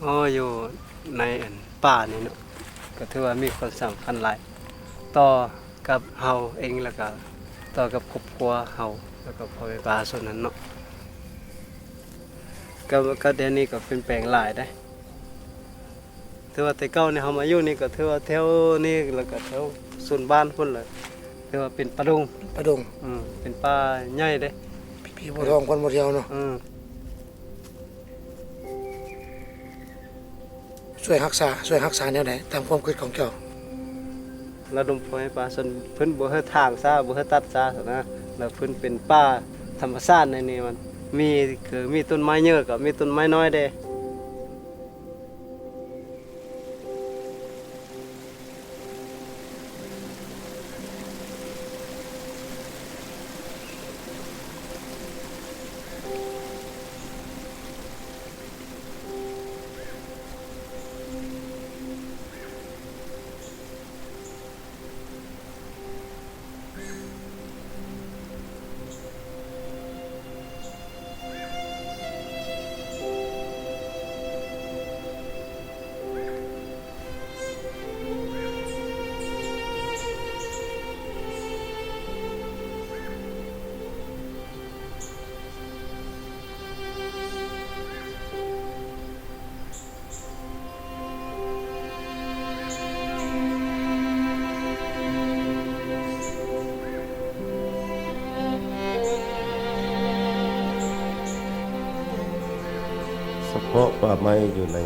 ເຮົາຢູ່ໃນອັນປ່ານີ້ເນາະ ກໍຖືວ່າມີຄວາມສຳຄັນຫຼາຍຕໍ່ກັບເຮົາເອງ ແລ້ວກໍຕໍ່ກັບຄອບຄົວເຮົາ ແລ້ວກໍພໍ່ແມ່ປະຊາຊົນນັ້ນເນາະ ກໍ ກໍດຽວນີ້ກໍປ່ຽນແປງຫຼາຍເດ້. ຖືວ່າແຕ່ເກົ່ານີ້ເຮົາມາຢູ່ນີ້ກໍຖືວ່າແຖວນີ້ ແລ້ວກໍແຖວໂຊນບ້ານພຸ້ນລະ ຖືວ່າເປັນປ່າດົງ ປ່າດົງ ອືມ ເປັນປ່າໃຫຍ່ເດ້ ຜີບໍ່ທ່ອງຄົນບໍ່ທ່ຽວເນາະ ອືມ ຊ່ວຍຮັກສາ ຊ່ວຍຮັກສາແນວໃດຕາມຄວາມຄິດຂອງເຈົ້າ? ລະດົມພໍ່ແມ່ປະຊາຊົນ ເພິ່ນບໍ່ໃຫ້ຖາງຊະ ບໍ່ໃຫ້ຕັດຊະຊັ້ນນະ ລະເພິ່ນເປັນປ່າທຳມະຊາດໃນນີ້ ມັນມີ ຄືມີຕົ້ນໄມ້ເຍີະ ກໍມີຕົ້ນໄມ້ນ້ອຍແດ່. ສະເພາະປ່າໄມ້ຢູ່ໃນ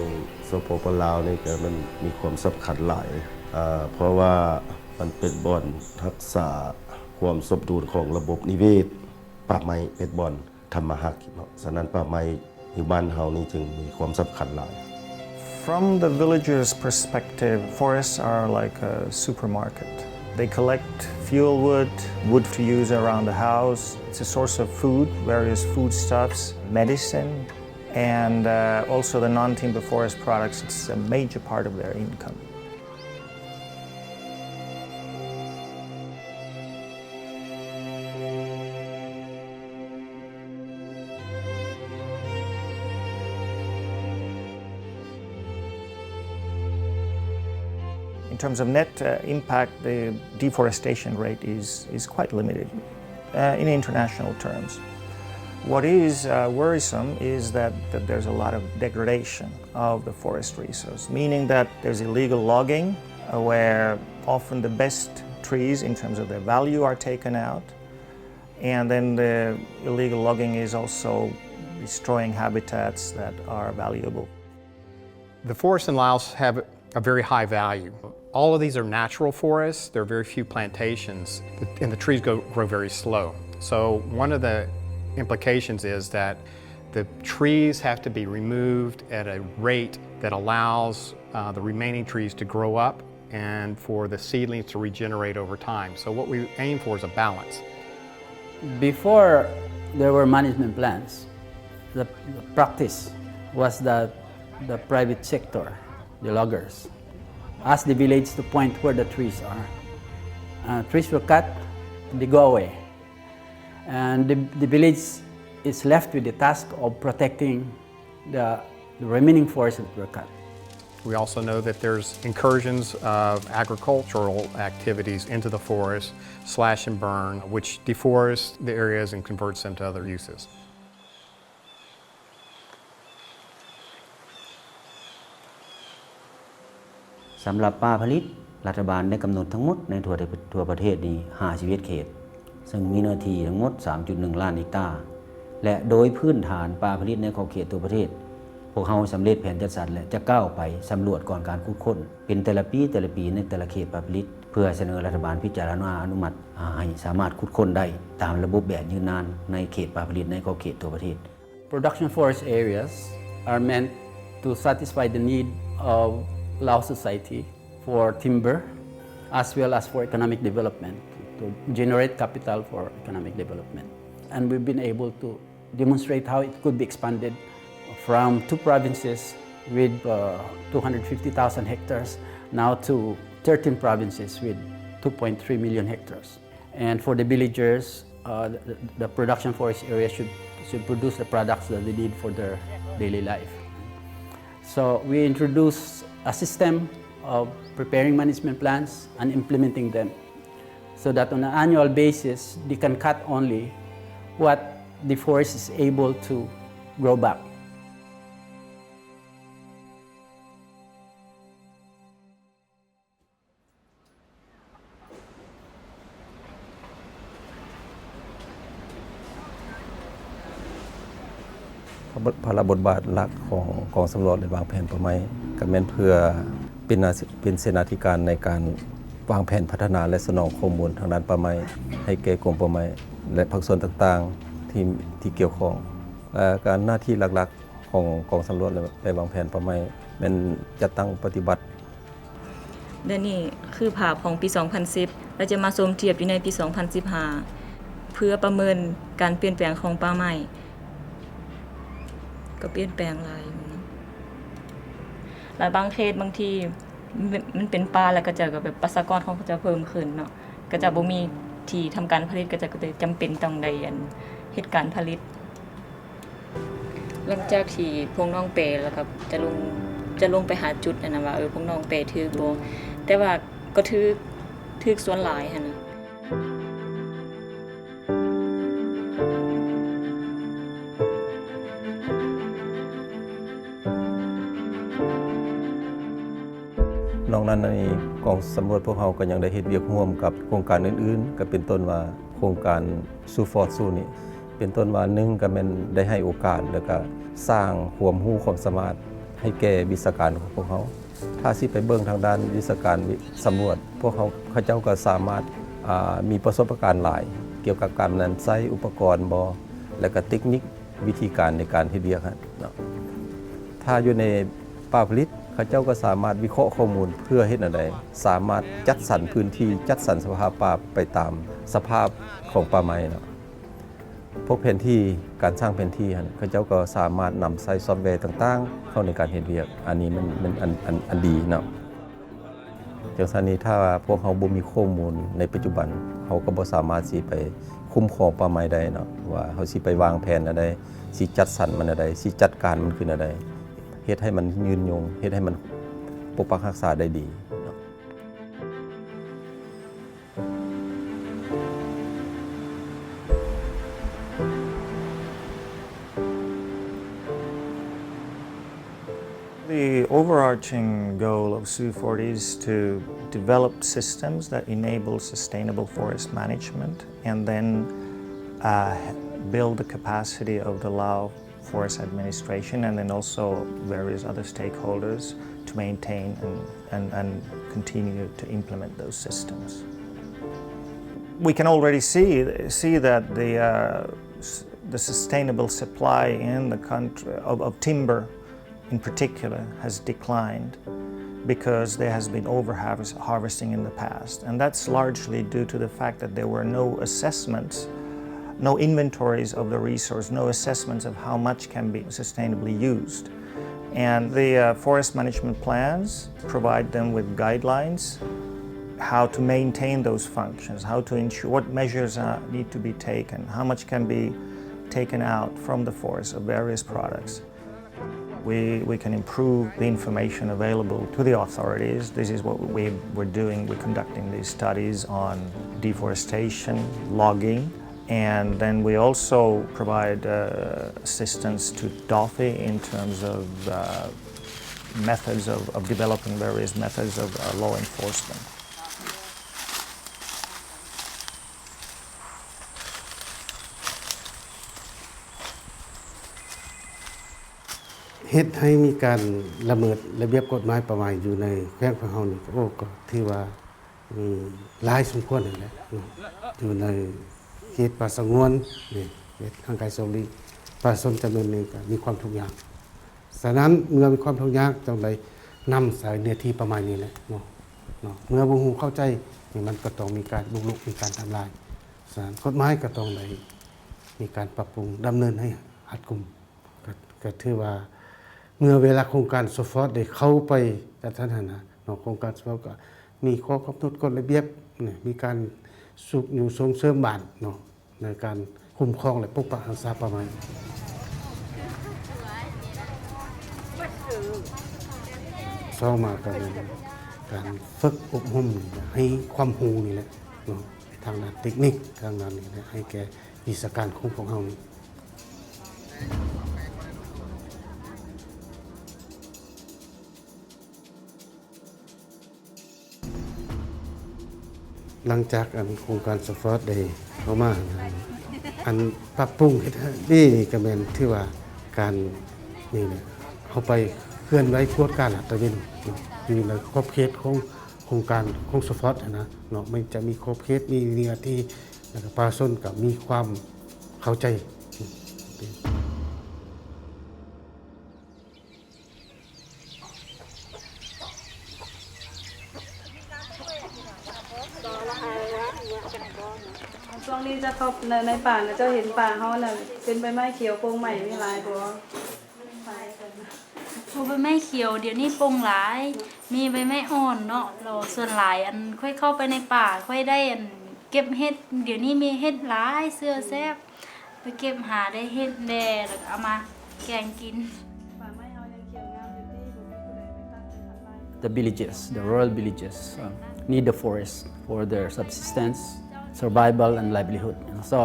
ສປປ ລາວນີ້ກໍມັນມີຄວາມສຳຄັນຫຼາຍ ເພາະວ່າມັນເປັນບ່ອນຮັກສາຄວາມສົມດຸນຂອງລະບົບນິເວດ, ປ່າໄມ້ເປັນບ່ອນທຳມາຫາກິນເນາະ, ສະນັ້ນປ່າໄມ້ຢູ່ບ້ານເຮົານີ້ຈຶ່ງມີຄວາມສຳຄັນຫຼາຍ. From the villager's perspective, forests are like a supermarket. They collect fuel wood, wood to use around the house. It's a source of food, various foodstuffs, medicine, and, uh, also the non-timber forest products, it's a major part of their income. In terms of net, uh, impact, the deforestation rate is, is quite limited, uh, in international terms. What is, uh, worrisome is that, that there's a lot of degradation of the forest resource, meaning that there's illegal logging, uh, where often the best trees in terms of their value are taken out, and then the illegal logging is also destroying habitats that are valuable. The forests in Laos have a very high value. All of these are natural forests. There are very few plantations, and the trees go, grow very slow. So one of the implications is that the trees have to be removed at a rate that allows, uh, the remaining trees to grow up and for the seedlings to regenerate over time. So what we aim for is a balance. Before there were management plans, the, the practice was that the private sector, the loggers, ask the village to point where the trees are. Uh, trees were cut, they go away. And the, the village is left with the task of protecting the, the remaining forests that were cut. We also know that there's incursions of agricultural activities into the forest, slash and burn, which deforests the areas and converts them to other uses. ສຳລັບປ່າຜະລິດ, ລັດຖະບານໄດ້ກຳນົດທັງໝົດໃນທົ່ວ ທົ່ວປະເທດນີ້ຫ້າສິບເອັດເຂດ, ເຊິ່ງມີເນື້ອທີ່ທັງໝົດສາມຈຸດໜຶ່ງລ້ານເຮັກຕາ ແລະ ໂດຍພື້ນຖານປ່າຜະລິດໃນຂອບເຂດທົ່ວປະເທດ, ພວກເຮົາສຳເລັດແຜນຈັດສັນ ແລະ ຈະກ້າວໄປສຳຫຼວດກ່ອນການຂຸດຄົ້ນ ເປັນແຕ່ລະປີ ແຕ່ລະປີ ໃນແຕ່ລະເຂດປ່າຜະລິດ ເພື່ອສະເໜີລັດຖະບານພິຈາລະນາອະນຸມັດ ໃຫ້ສາມາດຂຸດຄົ້ນໄດ້ຕາມລະບົບແບບຍືນນານໃນເຂດປ່າຜະລິດໃນຂອບເຂດທົ່ວປະເທດ. Production forest areas are meant to satisfy the need of Lao society for timber as well as for economic development, to generate capital for economic development. And we've been able to demonstrate how it could be expanded from two provinces with, uh, two hundred fifty thousand hectares now to thirteen provinces with two point three million hectares. And for the villagers, uh, the, the production forest area should, should produce the products that they need for their daily life. So we introduce a system of preparing management plans and implementing them, so that on an annual basis, they can cut only what the forest is able to grow back. ພາລະບົດບາດຫຼັກຂອງກອງສຳຫຼວດ ແລະ ວາງແຜນປ່າໄມ້ ກໍແມ່ນເພື່ອເປັນໜ້າ ເປັນເສນາທິການໃນການວາງແຜນພັດທະນາ ແລະ ສະໜອງຂໍ້ມູນທາງດ້ານປ່າໄມ້ ໃຫ້ແກ່ກົມປ່າໄມ້ ແລະ ພາກສ່ວນຕ່າງໆ ທີ່ ທີ່ກ່ຽວຂ້ອງ. ແລະ ການ ໜ້າທີ່ຫຼັກໆຂອງກອງສຳຫຼວດ ແລະ ແລະ ວາງແຜນປ່າໄມ້ ແມ່ນຈັດຕັ້ງປະຕິບັດ ແລະ ນີ້ຄືພາບຂອງປີສອງພັນສິບ ແລະ ຈະມາສົມທຽບຢູ່ໃນປີສອງພັນສິບຫ້າ ເພື່ອປະເມີນການປ່ຽນແປງຂອງປ່າໄມ້ ກໍປ່ຽນແປງຫຼາຍຢູ່ເນາະ. ແລະ ບາງເຂດບາງທີມັນ ມັນເປັນປ່າ ແລ້ວເຂົາເຈົ້າກໍແບບປະຊາກອນຂອງເຂົາເຈົ້າເພີ່ມຂຶ້ນເນາະ ເຂົາເຈົ້າບໍ່ມີທີ່ທຳການຜະລິດ ເຂົາເຈົ້າກໍເລີຍຈຳເປັນຕ້ອງໄດ້ ອັນ ເຮັດການຜະລິດ. ຫຼັງຈາກທີ່ພວກນ້ອງແປ ແລ້ວກໍຈະລົງ ຈະລົງໄປຫາຈຸດຫັ້ນນະວ່າ ເອີ ພວກນ້ອງແປຖືກບໍ່ ແຕ່ວ່າກໍຖືກ ຖືກສ່ວນຫຼາຍຫັ້ນນະ. ນອກນັ້ນນີ້ ກອງສຳຫຼວດພວກເຮົາກໍຍັງໄດ້ເຮັດວຽກຮ່ວມກັບໂຄງການອື່ນໆ ກໍເປັນຕົ້ນວ່າໂຄງການ ຊູຟອດຊູນີ້ ເປັນຕົ້ນວ່າ ໜຶ່ງ ກໍແມ່ນໄດ້ໃຫ້ໂອກາດ ແລ້ວກໍສ້າງຄວາມຮູ້ຄວາມສາມາດໃຫ້ແກ່ວິຊາການຂອງພວກເຮົາ. ຖ້າຊິໄປເບິ່ງທາງດ້ານວິຊາການ ສຳຫຼວດ ພວກເຮົາ ເຂົາເຈົ້າກໍສາມາດ ອ່າ ມີປະສົບປະການຫຼາຍກ່ຽວກັບການນຳໃຊ້ອຸປະກອນບໍ ແລ້ວກໍເຕັກນິກ ວິທີການໃນການເຮັດວຽກຫັ້ນເນາະ. ຖ້າຢູ່ໃນປ່າຜະລິດ ເຂົາເຈົ້າກໍສາມາດວິເຄາະຂໍ້ມູນເພື່ອເຮັດແນວໃດ ສາມາດຈັດສັນພື້ນທີ່ ຈັດສັນສະພາບປ່າໄປຕາມສະພາບຂອງປ່າໄມ້ເນາະ. ພວກແຜນທີ່ ການສ້າງແຜນທີ່ຫັ້ນ ເຂົາເຈົ້າກໍສາມາດນຳໃຊ້ຊອບແວຕ່າງໆເຂົ້າໃນການເຮັດວຽກ ອັນນີ້ມັນ ມັນອັນ ອັນ ອັນດີເນາະ. ຈັ່ງຊັ້ນນີ້ ຖ້າວ່າພວກເຮົາບໍ່ມີຂໍ້ມູນໃນປັດຈຸບັນ ເຮົາກໍບໍ່ສາມາດຊິໄປຄຸ້ມຄອງປ່າໄມ້ໄດ້ເນາະ ວ່າເຮົາຊິໄປວາງແຜນແນວໃດ ຊິຈັດສັນມັນແນວໃດ ຊິຈັດການມັນຄືແນວໃດ ເຮັດໃຫ້ມັນຍືນຍົງ ເຮັດໃຫ້ມັນປົກປັກຮັກສາໄດ້ດີເນາະ. The overarching goal of SUFORT is to develop systems that enable sustainable forest management and then, uh, build the capacity of the Lao Forest Administration and then also various other stakeholders to maintain and, and, and continue to implement those systems. We can already see, see that the, uh, s-, the sustainable supply in the country of, of timber in particular has declined because there has been over harvest-, harvesting in the past. And that's largely due to the fact that there were no assessments, no inventories of the resource, no assessments of how much can be sustainably used. And the, uh, forest management plans provide them with guidelines how to maintain those functions, how to ensure what measures, uh, need to be taken, how much can be taken out from the forest of various products. We, we can improve the information available to the authorities. This is what we, we're doing. We're conducting these studies on deforestation, logging, and then we also provide, uh, assistance to DOFI in terms of, uh, methods of, of developing various methods of, uh, law enforcement. ເຮັດໃຫ້ມີການລະເມີດລະບຽບກົດໝາຍປ່າໄມ້ຢູ່ໃນແຂວງຂອງເຮົານີ້ ໂອ້ ກໍຖືວ່າມີຫຼາຍສົມຄວນຫັ້ນແຫຼະເນາະ ຢູ່ໃນເຂດປ່າສະຫງວນນີ້ ເຂດຫ່າງໄກສອກຫຼີກ ປະຊາຊົນຈຳນວນໜຶ່ງກໍມີຄວາມທຸກຍາກ. ສະນັ້ນ ເມື່ອມີຄວາມທຸກຍາກ ຕ້ອງໄດ້ນຳໃຊ້ເນື້ອທີ່ປ່າໄມ້ນີ້ແຫຼະເນາະ ເນາະ ເມື່ອບໍ່ຮູ້ເຂົ້າໃຈນີ້ ມັນກໍຕ້ອງມີການບຸກລຸກ ມີການທຳລາຍ. ສະນັ້ນ ກົດໝາຍກໍຕ້ອງໄດ້ມີການປັບປຸງດຳເນີນໃຫ້ຮັດກຸມ. ກໍ ກໍຖືວ່າ ເມື່ອເວລາໂຄງການ SUFORT ໄດ້ເຂົ້າໄປຈັດສັນຫັ້ນນະເນາະ ໂຄງການ SUFORT ກໍມີຂໍ້ກຳນົດ ກົດລະບຽບນີ້ ມີການຊຸກຍູ້ສົ່ງເສີມບ້ານເນາະ ໃນການຄຸ້ມຄອງ ແລະ ປົກປັກຮັກສາປ່າໄມ້. ຕໍ່ມາກໍແມ່ນການຝຶກອົບຮົມໃຫ້ຄວາມຮູ້ນີ້ແຫຼະເນາະ ທາງດ້ານເຕັກນິກ ທາງດ້ານນີ້ແຫຼະ ໃຫ້ແກ່ວິຊາການຂອງພວກເຮົານີ້. ຫຼັງຈາກອັນໂຄງການ SWORD ໄດ້ເຂົ້າມາ ອັນປັບປຸງເຮັດໃຫ້ດີນີ້ກໍແມ່ນຖືວ່າການນີ້ແຫຼະ ເຮົາໄປເຄື່ອນໄຫວກວດກາລາດຕະເວນເນາະ ຢູ່ໃນຂອບເຂດຂອງໂຄງການຂອງ SWORD ຫັ້ນນະເນາະ ມັນຈະມີຂອບເຂດ ມີເນື້ອທີ່ ແລ້ວກໍປະຊາຊົນກໍມີຄວາມເຂົ້າໃຈ. ຊ່ວງນີ້ເຈົ້າເຂົ້າໃນ ໃນປ່ານະ ເຈົ້າເຫັນປ່າເຮົານະ ເປັນໃບໄມ້ຂຽວໂປ່ງໃໝ່ມີຫຼາຍບໍ່? ໂອ້ ໃບໄມ້ຂຽວດຽວນີ້ໂປ່ງຫຼາຍ ມີໃບໄມ້ອ່ອນເນາະ ແລ້ວສ່ວນຫຼາຍ ອັນ ຂ້ອຍເຂົ້າໄປໃນປ່າ ຂ້ອຍໄດ້ ອັນ ເກັບເຫັດ ດຽວນີ້ມີເຫັດຫຼາຍ ເຊື້ອແຊບ ໄປເກັບຫາໄດ້ເຫັດແດ່ ແລ້ວກໍເອົາມາແກງກິນ. The villages, the rural villages, um, need the forest for their subsistence, survival, and livelihood. So,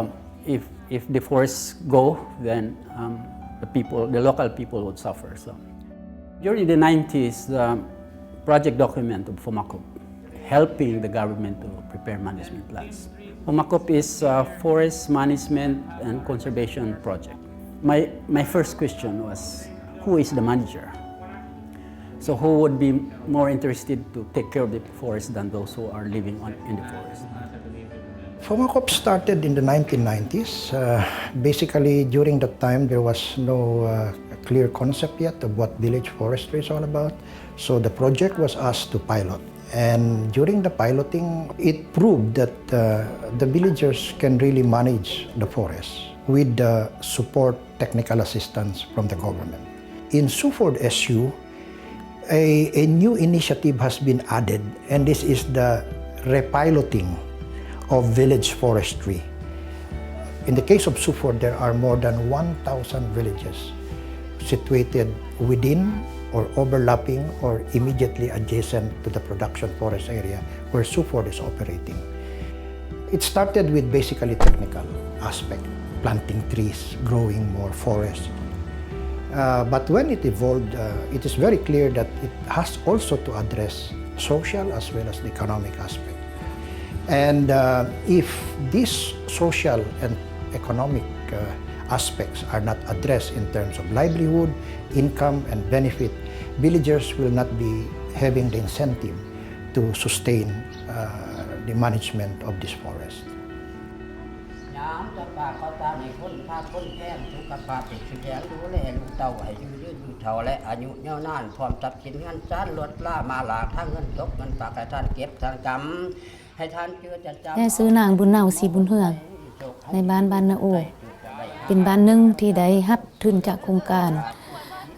if, if the forests go, then, um, the people, the local people would suffer. So, during the nineties, the project document of FOMACOP helping the government to prepare management plans. FOMACOP is a forest management and conservation project. My, my first question was, who is the manager? So who would be more interested to take care of the forest than those who are living on, in the forest? FOMACOP started in the nineteen nineties. Uh, basically, during that time, there was no, uh, clear concept yet of what village forestry is all about. So the project was asked to pilot. And during the piloting, it proved that, uh, the villagers can really manage the forest with the support, technical assistance from the government. In SWFORD S U, a, a new initiative has been added, and this is the repiloting of village forestry. In the case of SWFORD, there are more than one thousand villages situated within or overlapping or immediately adjacent to the production forest area where SWFORD is operating. It started with basically technical aspect, planting trees, growing more forest. Uh, but when it evolved, uh, it is very clear that it has also to address social as well as the economic aspect. And, uh, if these social and economic, uh, aspects are not addressed in terms of livelihood, income, and benefit, villagers will not be having the incentive to sustain, uh, the management of this forest. ຍາມເຈົ້າປ່າເຂົາຕາໃຫ້ຄົນພາຄົນແພງ ສຸຂະພາບເດັກຊິແຂງ ດູແລລູກເຕົ້າໃຫ້ຢູ່ຍືນຢູ່ເຖົ້າ ແລະ ອາຍຸຍາວນານ ພ້ອມຊັບສິນເຮືອນຊານ ລົດລາມາລາ ທັງເງິນຕົກເງິນຝາກ ໃຫ້ທ່ານເກັບທ່ານກຳ ໃຫ້ທ່ານເຈື່ອຈະຈຳ. ແມ່ຊື່ນາງ ບຸນເນົາ ສີບຸນເຮືອງ ໃນບ້ານ ບ້ານນາໂອ ເປັນບ້ານໜຶ່ງທີ່ໄດ້ຮັບທຶນຈາກໂຄງການ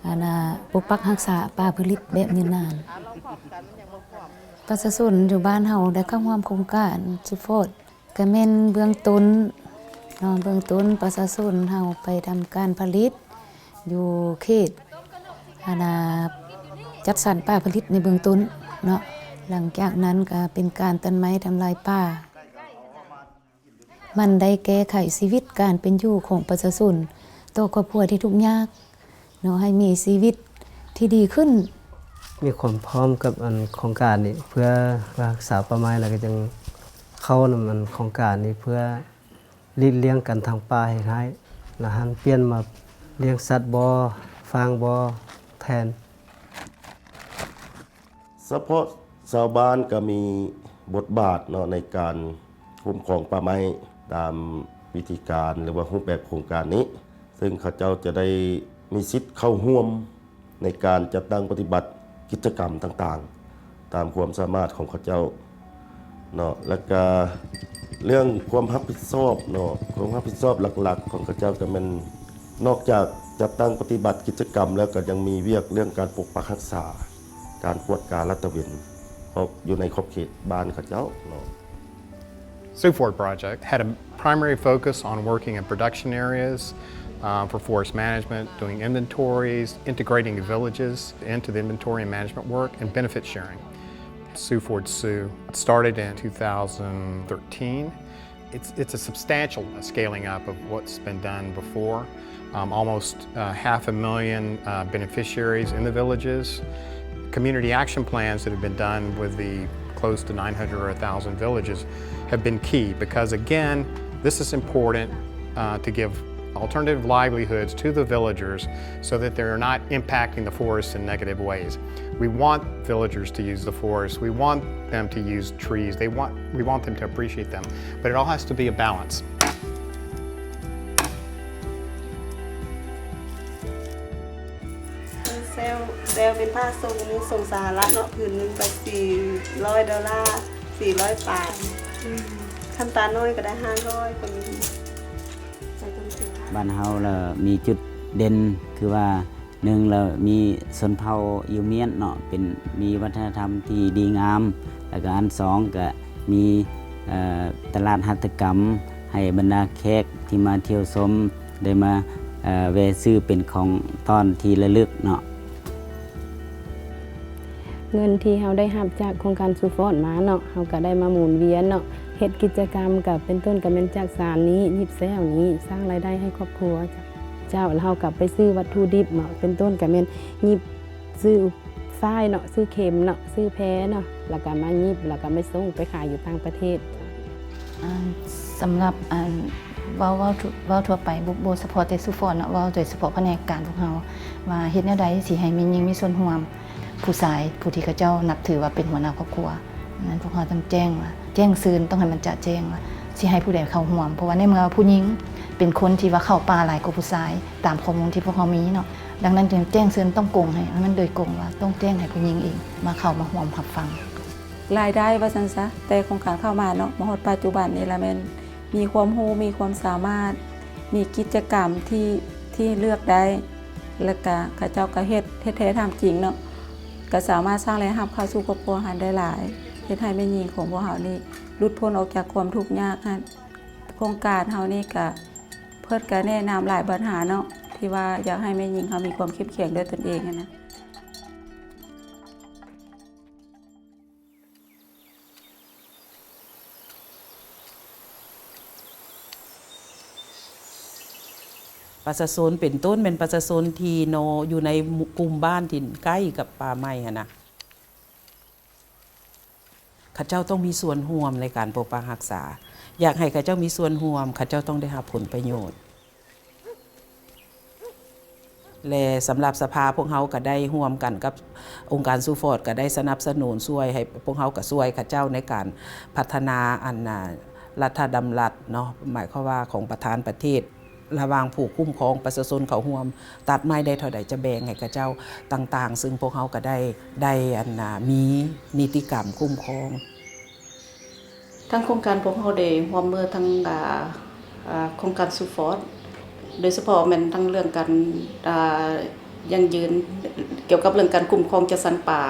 ອັນນ່າ ປົກປັກຮັກສາປ່າຜະລິດແບບຍືນນານ. ປະຊາຊົນຢູ່ບ້ານເຮົາໄດ້ເຂົ້າຮ່ວມໂຄງການ SWFORD ກະແມ່ນເບື້ອງຕົ້ນເນາະ ເບື້ອງຕົ້ນປະຊາຊົນເຮົາໄປທຳການຜະລິດຢູ່ເຂດ ອັນນ່າ ຈັດສັນປ່າຜະລິດໃນເບື້ອງຕົ້ນເນາະ ຫຼັງຈາກນັ້ນກະເປັນການຕັດໄມ້ທຳລາຍປ່າ ມັນໄດ້ແກ້ໄຂຊີວິດການເປັນຢູ່ຂອງປະຊາຊົນ ຕໍ່ຄອບຄົວທີ່ທຸກຍາກ ເນາະ ໃຫ້ມີຊີວິດທີ່ດີຂຶ້ນ. ມີຄວາມພ້ອມກັບອັນໂຄງການນີ້ ເພື່ອຮັກສາປ່າໄມ້ ແລ້ວກໍຍັງເຂົ້ານຳອັນໂຄງການນີ້ ເພື່ອຫຼີກລ່ຽງການທຳປ່າເຮັດຮ້າຍ ແລ້ວຫັນປ່ຽນມາລ້ຽງສັດບໍ່ ຟາງບໍ່ແທນ. ສະເພາະຊາວບ້ານກໍມີບົດບາດເນາະ ໃນການຄຸ້ມຄອງປ່າໄມ້ຕາມວິທີການ ຫຼືວ່າຮູບແບບໂຄງການນີ້ ເຊິ່ງເຂົາເຈົ້າຈະໄດ້ມີສິດເຂົ້າຮ່ວມໃນການຈັດຕັ້ງປະຕິບັດກິດຈະກຳຕ່າງໆ ຕາມຄວາມສາມາດຂອງເຂົາເຈົ້າເນາະ. ແລ້ວກະເລື່ອງຄວາມຮັບຜິດຊອບເນາະ ຄວາມຮັບຜິດຊອບຫຼັກໆຂອງເຂົາເຈົ້າກໍແມ່ນ ນອກຈາກຈັດຕັ້ງປະຕິບັດກິດຈະກຳແລ້ວ ກໍຍັງມີວຽກເລື່ອງການປົກປັກຮັກສາ ການກວດກາລາດຕະເວນ ອອກຢູ່ໃນຂອບເຂດບ້ານເຂົາເຈົ້າເນາະ. SWFORD project had a primary focus on working in production areas um, for forest management, doing inventories, integrating the villages into the inventory and management work, and benefit sharing. Sioux Forest Sioux started in two thousand thirteen. It's, it's a substantial scaling up of what's been done before. Um, almost, uh, half a million, uh, beneficiaries in the villages. Community action plans that have been done with the close to nine hundred or a thousand villages have been key because, again, this is important, uh, to give alternative livelihoods to the villagers so that they're not impacting the forest in negative ways. We want villagers to use the forest. We want them to use trees. They want, we want them to appreciate them. But it all has to be a balance. ແຊວ ແຊວເປັນພາສົ່ງ ສົ່ງສະຫະລັດເນາະ ຄືນໜຶ່ງກໍສີ່ຮ້ອຍໂດລາ ສີ່ຮ້ອຍປາຍ ອືມ ຄັນຕານ້ອຍກໍໄດ້ຫ້າຮ້ອຍກໍມີ. ບ້ານເຮົາລະມີຈຸດເດັ່ນ ຄືວ່າ ໜຶ່ງລະມີຊົນເຜົ່າອີວມຽນເນາະ ເປັນ ມີວັດທະນະທຳທີ່ດີງາມ ລະກະອັນສອງກະມີ ເອີ ຕະຫຼາດຫັດຖະກຳ ໃຫ້ບັນດາແຂກທີ່ມາທ່ຽວຊົມ ໄດ້ມາ ເອີ ແວ່ຊື້ເປັນຂອງຕ້ອນທີ່ລະລຶກເນາະ. ເງິນທີ່ເຮົາໄດ້ຮັບຈາກໂຄງການຊູຟອດມາເນາະ ເຮົາກະໄດ້ມາໝູນວຽນເນາະ ເຮັດກິດຈະກຳ ກະເປັນຕົ້ນກະແມ່ນຈັກສານນີ້ ຫຍິບແຊວນີ້ ສ້າງລາຍໄດ້ໃຫ້ຄອບຄົວເຈົ້າ ລະເຮົາກະໄປຊື້ວັດຖຸດິບເນາະ ເປັນຕົ້ນກະແມ່ນຫຍິບ ຊື້ຝ້າຍເນາະ ຊື້ເຂັມເນາະ ຊື້ແພເນາະ ລະກະມາຫຍິບ ລະກະໄປສົ່ງໄປຂາຍຢູ່ຕ່າງປະເທດ. ອ່າ ສຳລັບ ອັນ ເວົ້າ ເວົ້າ ເວົ້າທົ່ວໄປ ບໍ່ ບໍ່ສະເພາະແຕ່ຊູຟອດເນາະ ເວົ້າໂດຍສະເພາະພະແນກການພວກເຮົາ ວ່າເຮັດແນວໃດຊິໃຫ້ແມ່ຍິງມີສ່ວນຮ່ວມ ຜູ້ຊາຍ ຜູ້ທີ່ເຂົາເຈົ້ານັບຖືວ່າເປັນຫົວໜ້າຄອບຄົວ. ນັ້ນພວກເຮົາຕ້ອງແຈ້ງວ່າ ແຈ້ງເຊີນ ຕ້ອງໃຫ້ມັນຈະແຈ້ງວ່າຊິໃຫ້ຜູ້ໃດເຂົ້າຮ່ວມ ເພາະວ່າໃນເມື່ອຜູ້ຍິງເປັນຄົນທີ່ວ່າເຂົ້າປ່າຫຼາຍກວ່າຜູ້ຊາຍ ຕາມຂໍ້ມູນທີ່ພວກເຮົາມີເນາະ ດັ່ງນັ້ນຈຶ່ງແຈ້ງເຊີນຕ້ອງກົງໃຫ້ ໃຫ້ມັນໂດຍກົງວ່າຕ້ອງແຈ້ງໃຫ້ຜູ້ຍິງເອງມາເຂົ້າມາຮ່ວມຮັບຟັງ. ລາຍໄດ້ວ່າຊັ້ນຊະ ແຕ່ໂຄງການເຂົ້າມາເນາະ ມາຮອດປັດຈຸບັນນີ້ລະແມ່ນມີຄວາມຮູ້ ມີຄວາມສາມາດ ມີກິດຈະກຳທີ່ ທີ່ເລືອກໄດ້ ລະກະເຂົາເຈົ້າກະເຮັດ ເຮັດແທ້ທຳຈິງເນາະ ກະສາມາດສ້າງລາຍຮັບເຂົ້າສູ່ຄອບຄົວຫັ້ນໄດ້ຫຼາຍ ເຮັດໃຫ້ແມ່ຍິງຂອງພວກເຮົານີ້ ຫຼຸດພົ້ນອອກຈາກຄວາມທຸກຍາກຫັ້ນ. ໂຄງການເຮົານີ້ກະ ເພິ່ນກະແນະນຳຫຼາຍບັນຫາເນາະ ທີ່ວ່າຢາກໃຫ້ແມ່ຍິງເຮົາມີຄວາມເຂັ້ມແຂງດ້ວຍຕົນເອງຫັ້ນນະ. ປະຊາຊົນເປັນຕົ້ນແມ່ນປະຊາຊົນທີ່ເນາະ ຢູ່ໃນກຸ່ມບ້ານທີ່ໃກ້ກັບປ່າໄມ້ຫັ້ນນະ ເຂົາເຈົ້າຕ້ອງມີສ່ວນຮ່ວມໃນການປົກປັກຮັກສາ ຢາກໃຫ້ເຂົາເຈົ້າມີສ່ວນຮ່ວມ ເຂົາເຈົ້າຕ້ອງໄດ້ຮັບຜົນປະໂຫຍດ ແລະ ສຳລັບສະພາພວກເຮົາກະໄດ້ຮ່ວມກັນກັບອົງການຊູຟອດ ກະໄດ້ສະໜັບສະໜູນຊ່ວຍ ໃຫ້ພວກເຮົາກະຊ່ວຍເຂົາເຈົ້າໃນການພັດທະນາ ອັນ ນາ ລັດຖະດຳລັດເນາະ ໝາຍຄວາມວ່າຂອງປະທານປະເທດ ລະຫວ່າງຜູ້ຄຸ້ມຄອງປະຊາຊົນເຂົ້າຮ່ວມ ຕັດໄມ້ໄດ້ເທົ່າໃດຈະແບ່ງໃຫ້ເຂົາເຈົ້າຕ່າງໆ ຊຶ່ງພວກເຮົາກະໄດ້ ໄດ້ ອັນ ນາ ມີນິຕິກຳຄຸ້ມຄອງ. ທາງໂຄງການພວກເຮົາໄດ້ຮ່ວມມືທາງ ອາ ອາ ໂຄງການຊູຟອດ ໂດຍສະເພາະແມ່ນທັງເລື່ອງການ ອາ ຢັ້ງຢືນ ກ່ຽວກັບເລື່ອງການຄຸ້ມຄອງຈັດສັນປ່າ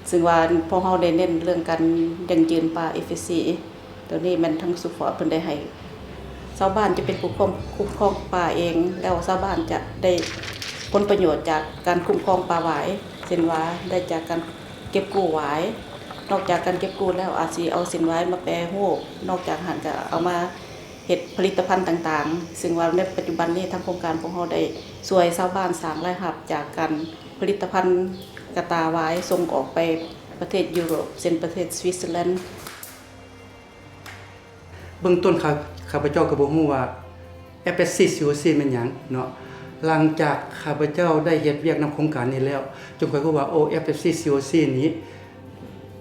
ຊຶ່ງວ່າພວກເຮົາໄດ້ເນັ້ນເລື່ອງການຢັ້ງຢືນປ່າ ເອຟເອສຊີ ໂຕນີ້ແມ່ນທາງຊູຟອດເພິ່ນໄດ້ໃຫ້ ຊາວບ້ານຈະເປັນຜູ້ຄຸ້ມຄອງ ຄຸ້ມຄອງປ່າເອງ ແລ້ວຊາວບ້ານຈະໄດ້ຜົນປະໂຫຍດຈາກການຄຸ້ມຄອງປ່າຫວາຍ ເຊັ່ນວ່າໄດ້ຈາກການເກັບກູ້ຫວາຍ ນອກຈາກການເກັບກູ້ແລ້ວ ອາດຊິເອົາເສັ້ນຫວາຍມາແປຮູບ ນອກຈາກຫັ້ນກະເອົາມາເຮັດຜະລິດຕະພັນຕ່າງໆ ຊຶ່ງວ່າໃນປັດຈຸບັນນີ້ທາງໂຄງການພວກເຮົາໄດ້ຊ່ວຍຊາວບ້ານສ້າງລາຍຮັບຈາກການຜະລິດຕະພັນກະຕ່າຫວາຍ ສົ່ງອອກໄປປະເທດຢູໂຣບ ເຊັ່ນປະເທດສະວິດເຊີແລນ. ເບື້ອງຕົ້ນຂ້າ ຂ້າພະເຈົ້າກໍບໍ່ຮູ້ວ່າ ເອັຟເອັຟຊີ ຊີໂອຊີ ແມ່ນຫຍັງເນາະ. ຫຼັງຈາກຂ້າພະເຈົ້າໄດ້ເຮັດວຽກນຳໂຄງການນີ້ແລ້ວ ຈຶ່ງຄ່ອຍຮູ້ວ່າ ໂອ້ ເອັຟເອັຟຊີ ຊີໂອຊີ ນີ້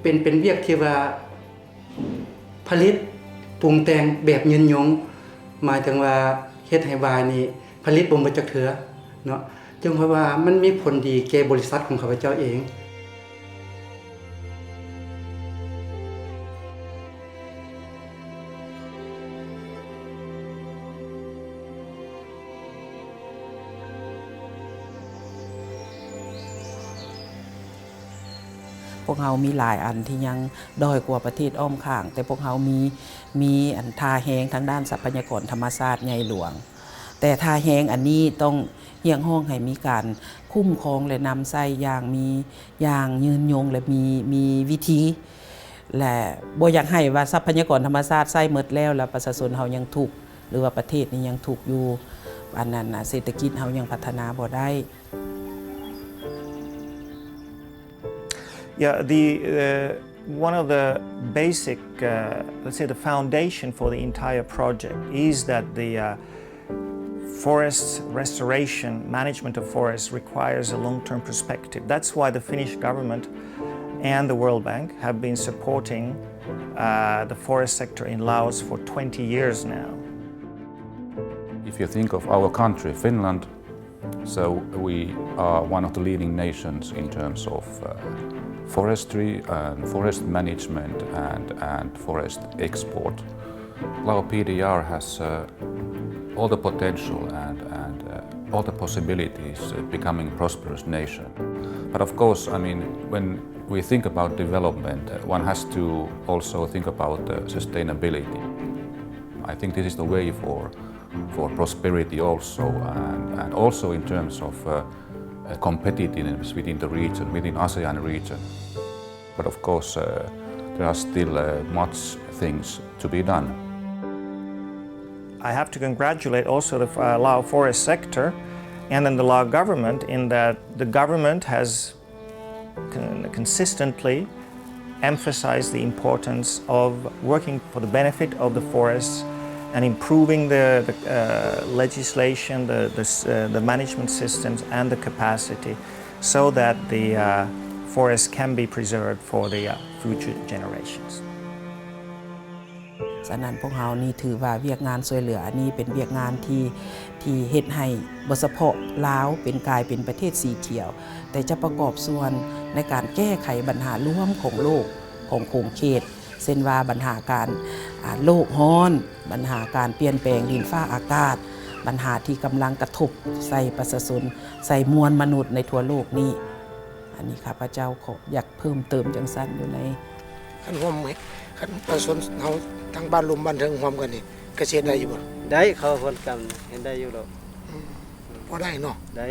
ເປັນ ເປັນວຽກທີ່ວ່າຜະລິດປຸງແຕ່ງແບບຍືນຍົງ ໝາຍເຖິງວ່າເຮັດໃຫ້ຫວາຍນີ້ຜະລິດບໍ່ໝົດຈັກເທື່ອເນາະ. ຈຶ່ງວ່າມັນມີຜົນດີແກ່ບໍລິສັດຂອງຂ້າພະເຈົ້າເອງ. ພວກເຮົາມີຫຼາຍອັນທີ່ຍັງດ້ອຍກວ່າປະເທດອ້ອມຂ້າງ, ແຕ່ພວກເຮົາມີ, ມີອັນທ່າແຮງທາງດ້ານຊັບພະຍາກອນທຳມະຊາດໃຫຍ່ຫຼວງ. ແຕ່ທ່າແຮງອັນນີ້ຕ້ອງຮຽກຮ້ອງໃຫ້ມີການຄຸ້ມຄອງ ແລະ ນຳໃຊ້ຢ່າງມີ ຢ່າງຍືນຍົງ ແລະ ມີ ມີວິທີ ແລະ ບໍ່ຢາກໃຫ້ວ່າຊັບພະຍາກອນທຳມະຊາດໃຊ້ໝົດແລ້ວ ແລ້ວປະຊາຊົນເຮົາຍັງທຸກ ຫຼືວ່າປະເທດນີ້ຍັງທຸກຢູ່ ອັນນັ້ນນະ ເສດຖະກິດເຮົາຍັງພັດທະນາບໍ່ໄດ້. Yeah, the, uh, one of the basic, uh, let's say the foundation for the entire project is that the, uh, forest restoration, management of forests requires a long-term perspective. That's why the Finnish government and the World Bank have been supporting, uh, the forest sector in Laos for twenty years now. If you think of our country, Finland, so we are one of the leading nations in terms of, uh, forestry and forest management and, and forest export. Lao P D R has, uh, all the potential and, and, uh, all the possibilities of becoming prosperous nation. But of course, I mean, when we think about development, uh, one has to also think about, uh, sustainability. I think this is the way for, for prosperity also, and, and also in terms of, uh, uh, competitiveness within the region, within ASEAN region. But of course, uh, there are still, uh, much things to be done. I have to congratulate also the, uh, Lao forest sector and then the Lao government in that the government has con-, consistently emphasized the importance of working for the benefit of the forests and improving the, the, uh, legislation, the, the s-, uh, the management systems and the capacity so that the, uh, forest can be preserved for the, uh, future generations. ສະນັ້ນພວກເຮົານີ້ຖືວ່າວຽກງານຊ່ວຍເຫຼືອອັນນີ້ເປັນວຽກງານທີ່ ທີ່ເຮັດໃຫ້ບໍ່ສະເພາະລາວເປັນ ກາຍເປັນປະເທດສີຂຽວ ແຕ່ຈະປະກອບສ່ວນໃນການແກ້ໄຂບັນຫາລວມຂອງໂລກ ຂອງຂົງເຂດ ເຊັ່ນວ່າບັນຫາການ ອາ ໂລກຮ້ອນ, ບັນຫາການປ່ຽນແປງດິນຟ້າອາກາດ, ບັນຫາທີ່ກຳລັງກະທົບໃສ່ປະຊາຊົນ, ໃສ່ມວນມະນຸດໃນທົ່ວໂລກນີ້. ອັນນີ້ຂ້າພະເຈົ້າຂໍຢາກເພີ່ມເຕີມຈັ່ງຊັ້ນຢູ່ໃນ ຄັນຮ່ວມ ຄັນປະຊາຊົນເຮົາທາງບ້ານລຸ່ມບ້ານເທິງຮ່ວມກັນນີ້ກະຊິເຮັດໄດ້ຢູ່ບໍ່? ໄດ້ ເຂົ້າຮ່ວມກັນເຮັດໄດ້ຢູ່ດອກ. ອືມ ພໍໄດ້ເນາະ? ໄດ້.